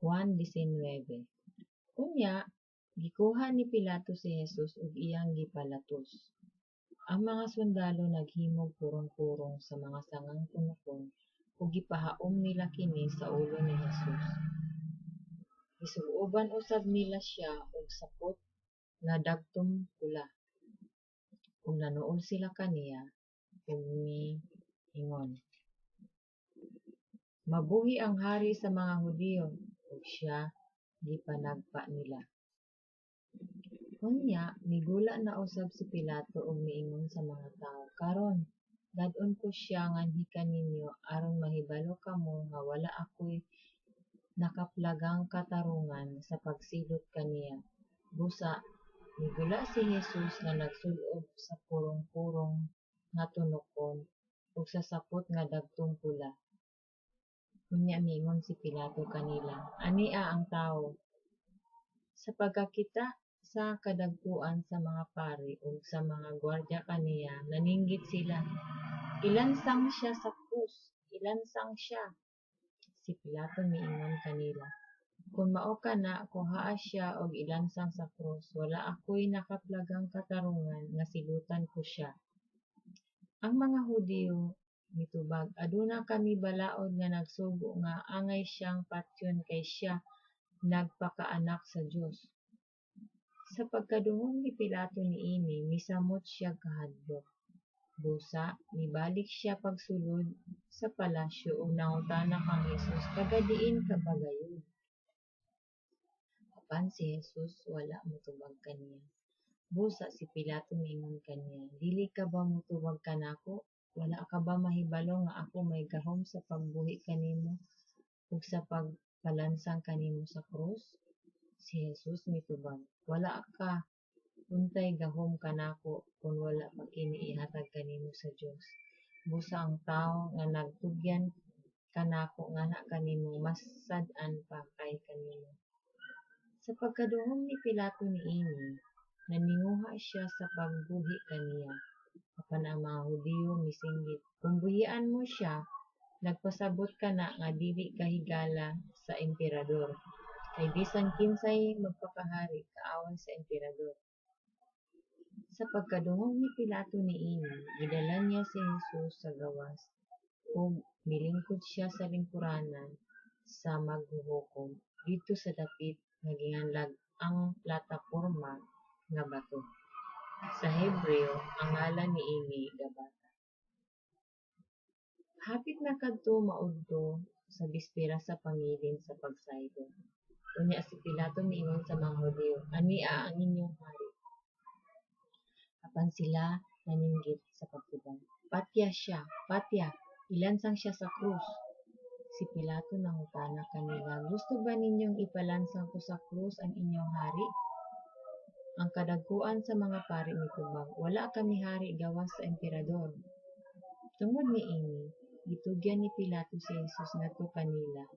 Juan 19. Unya, gikuha ni Pilato si Jesus ug iyang gipalatos. Ang mga sundalo naghimog purong-purong sa mga sangang tunokon ug gipahaom nila kini sa ulo ni Jesus. Gisug-oban usab nila siya og sapot nga dagtom pula. Ug nanuol sila kaniya ug miingon, "Mabuhi ang hari sa mga Hudiyo!" Ug siya gipanagpa nila. Unya migula na usab si Pilato ug miingon sa mga tawo, "Karon, dad-on ko siya nganhi kaninyo aron mahibalo kamo nga wala akoy nakaplagang katarungan sa pagsilot kaniya." Busa, migula si Jesus nga nagsul-ob sa purong-purong nga tunokon ug sa sapot nga dagtom pula. Unya miingon si Pilato kanila, "Ania ang tawo!" Sa pagkakita sa kadagkuan sa mga pari ug sa mga gwardya kaniya, naninggit sila, "Ilansang siya sa krus! Ilansang siya!" Si Pilato miingon kanila, "Kon mao kana, kuhaa siya ug ilansang sa krus; wala akoy nakaplagang katarungan nga silutan ko siya." Ang mga Hudiyo mitubag, "Aduna kami balaod nga nagsugo nga angay siyang patyon kay siya nagpakaanak sa Dios." Sa pagkadungog ni Pilato niini, misamot siyag kahadlok. Busa, mibalik siya pagsulod sa palasyo ug nangutana kang Jesus, "Taga-diin ka ba gayud?" Apan si Jesus wala motubag kaniya. Busa si Pilato miingon kaniya, "Dili ka ba motubag kanako? Wala ka ba mahibalo nga ako may gahom sa pagbuhi kanimo ug sa pagpalansang kanimo sa krus?" Si Jesus mitubag, "Wala ka untay gahom kanako kon wala pa kini ihatag kanimo sa Dios. Busa ang tawo nga nagtugyan kanako ngana kanimo mas sad-an pa kay kanimo." Sa pagkadungog ni Pilato niini, naninguha siya sa pagbuhi kaniya. Apan ang mga Hudiyo misinggit, "Kon buhian mo siya, nagpasabot kana nga dili ka higala sa emperador; kay bisan kinsay magpakahari, kaaway sa emperador." Sa pagkadungog ni Pilato niini, gidala niya si Jesus sa gawas ug milingkod siya sa lingkuranan sa maghuhukom, didto sa dapit nga ginganlag Ang Plataporma nga Bato. Sa Hebreo ang ngalan niini Gabata. Hapit na kadto maudto sa bisperas sa pangilin sa pagsaylo. Unya si Pilato miingon sa mga Hudiyo, "Ania ang inyong hari." Apan sila naninggit sa pagtubag, "Patya siya! Patya! Ilansang siya sa krus!" Si Pilato nangutana kanila, "Gusto ba ninyong ipalansang ko sa krus ang inyong hari?" Ang kadagkuan sa mga pari mitubag, "Wala kami hari gawas sa emperador." Tungod niini, gitugyan ni Pilato si Jesus ngadto kanila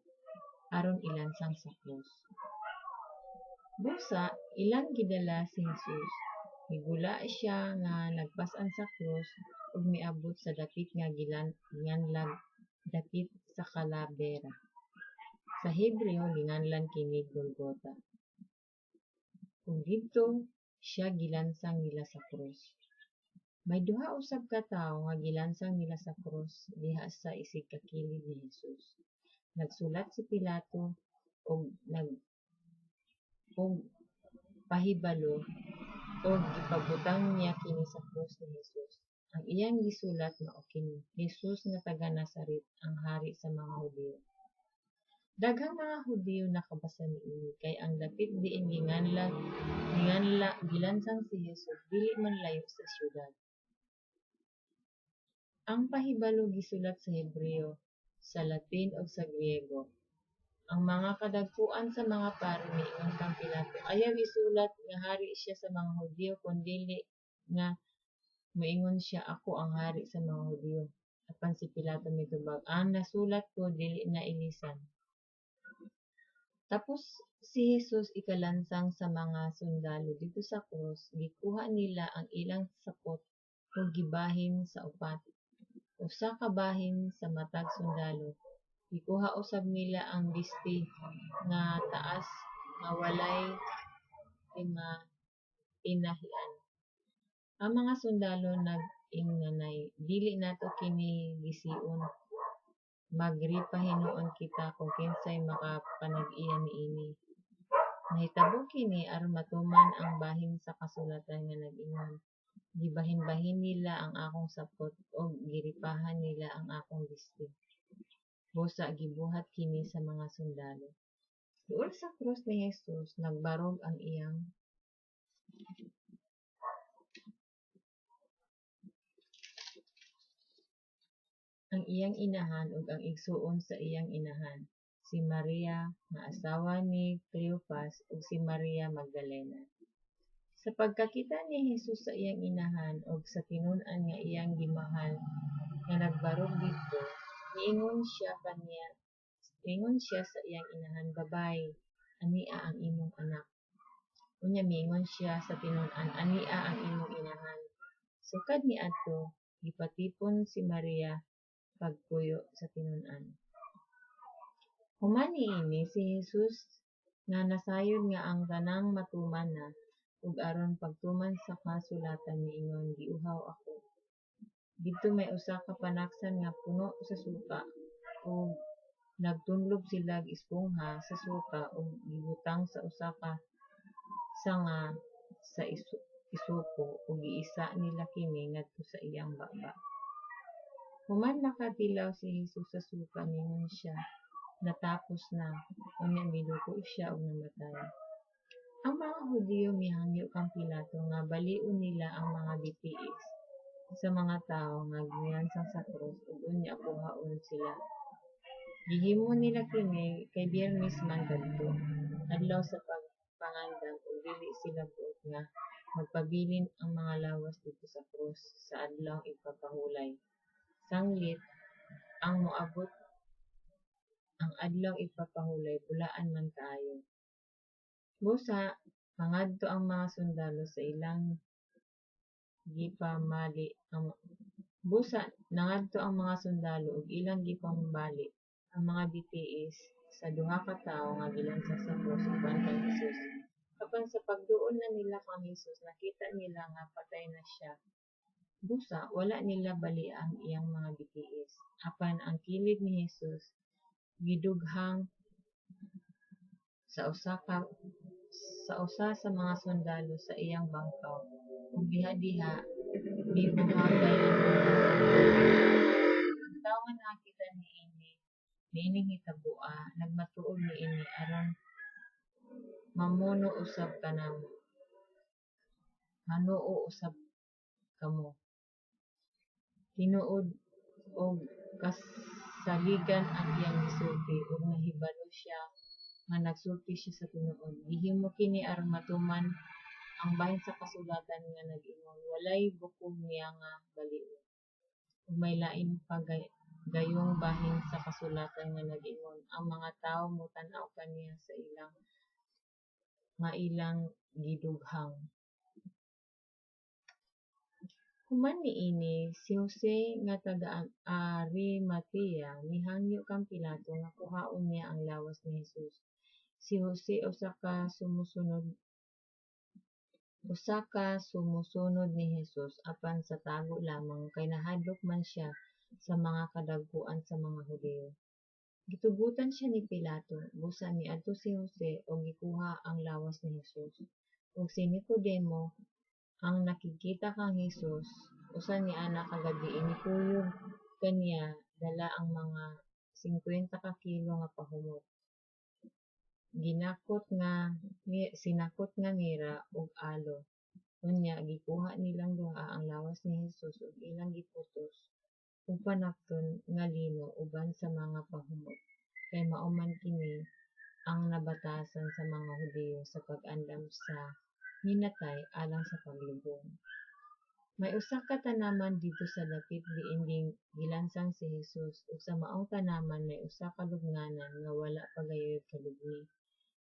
aron ilansang sa krus. Busa, ilang gidala si Jesus. Migula siya nga nagpas-an sa krus ug miabot sa dapit nga ginganlag Dapit sa Kalabera. Sa Hebreo ginganlan kini Golgota. Ug didto siya gilansang nila sa krus. May duha usab ka tawo nga gilansang nila sa krus diha sa isigkakilid ni Jesus. Nagsulat si Pilato og pahibalo ug gipabutang niya kini sa krus ni Jesus. Ang iyang gisulat mao kini: "Jesus nga taga Nazaret, ang hari sa mga Hudiyo." Daghang mga Hudiyo nakabasa niini, kay ang dapit diin gilansang si Jesus dili man layo sa syudad. Ang pahibalo gisulat sa Hebreo, sa Latin ug sa Griego. Ang mga kadagkuan sa mga pari miingon kang Pilato, "Ayaw isulat nga hari siya sa mga Hudiyo, kundili nga moingon siya, 'Ako ang hari sa mga Hudiyo.'" Apan si Pilato mitubag, "Ang nasulat ko dili na ilisan." Tapos si Jesus ikalansang sa mga sundalo didto sa krus, gikuha nila ang ilang sapot ug gibahin sa upat, usa ka bahin sa matag sundalo. Gikuha usab nila ang bisti nga taas nga walay tinahian. Ang mga sundalo nag-ingnanay, "Dili nato kini gision, magripa hinuon kita kon kinsay makapanag-iya niini." Nahitabo kini aron matuman ang bahin sa kasulatan nga nag-ingon, "Gibahinbahin nila ang akong sapot ug giripahan nila ang akong bisti." Busa gibuhat kini sa mga sundalo. Duol sa krus ni Jesus nagbarog ang iyang Ang iyang inahan ug ang igsuon sa iyang inahan, si Maria nga asawa ni Cleopas ug si Maria Magdalena. Sa pagkakita ni Jesus sa iyang inahan ug sa tinun-an nga iyang gimahal nga nagbarog didto, miingon siya sa iyang inahan, "Babayi, ania ang imong anak." Unya miingon siya sa tinun-an, "Ania ang imong inahan." Sukad niadto gipatipon si Maria pagpuyo sa tinun-an. Human niini si Jesus nga nasayod nga ang tanan matuman na, ug aron pagtuman sa kasulatan miingon, "Giuhaw ako." Didto may usa ka panaksan nga puno sa suka, ug nagtunlob silag espongha sa suka ug gibutang sa usa ka sanga sa isopo, ug giisa nila kini ngadto sa iyang baba. Human makatilaw si Jesus sa suka, miingon siya, "Natapos na." Unya miduko siya ug namatay. Ang mga Hudiyo mihangyo kang Pilato nga balion nila ang mga bitiis sa mga tawo nga gilansang sa krus ug unya kuhaon sila. Gihimo nila kini kay Biyernes man kadto, adlaw sa pagpangandam, ug dili sila buot nga magpabilin ang mga lawas didto sa krus sa Adlaw Igpapahulay, sanglit ang moabot ang Adlaw Igpapahulay bulaan man kaayo. Busa nangadto ang mga sundalo sa ilang gipamali Busa nangadto ang mga sundalo ug ilang gipambali ang mga bitiis sa duha ka tawo nga gilansang sa krus uban kang Jesus. Apan sa pagduol na nila kang Jesus, nakita nila nga patay na siya, busa wala nila balia ang iyang mga bitiis. Apan ang kilid ni Jesus gidughang sa usa sa mga sundalo sa iyang bangkaw, ug dihadiha mibuhagay ang dugo ug tubig. Ang tawo nga nakakita niining hitaboa nagmatuod niini aron mamuno usab kamo. Tinuod ug kasaligan ang iyang gisulti, ug nahibalo siya nga nagsulti siya sa tinuod. Gihimo kini aron matuman ang bahin sa kasulatan nga nag-ingon, “Walay bukog niya nga balion.” Ug may lain pa gayong bahin sa kasulatan nga nag-ingon, “Ang mga tawo motan-aw kaniya nga ilang gidughang.” Human niini, si Jose nga taga-Arimatea mihangyo kang Pilato nga kuhaon niya ang lawas ni Jesus. Si Jose usa ka sumusunod ni Jesus, apan sa tago lamang, kay nahadlok man siya sa mga kadagkuan sa mga Hudiyo. Gitugotan siya ni Pilato, busa miadto si Jose ug gikuha ang lawas ni Jesus. Ug si Nicodemo, ang nakigkita kang Jesus usa niana ka gabii, nikuyog kaniya dala ang mga 50 ka kilo nga pahumot, sinakot nga mira ug aloe. Unya gikuha nilang duha ang lawas ni Jesus ug ilang giputos og panapton nga lino uban sa mga pahumot, kay mao man kini ang nabatasan sa mga Hudiyo sa pag-andam sa minatay alang sa paglubong. May usa ka tanaman didto sa dapit diin gilansang si Jesus, ug sa maong tanaman may usa ka lubnganan nga wala pa gayoy kalubngi.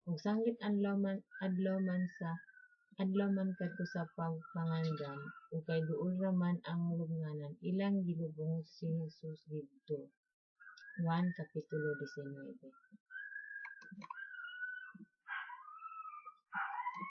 Ug sanglit adlaw man kadto sa pagpangandam, ug kay duol ra man ang lubnganan, ilang gilubong si Jesus didto. Juan Kapitulo 19.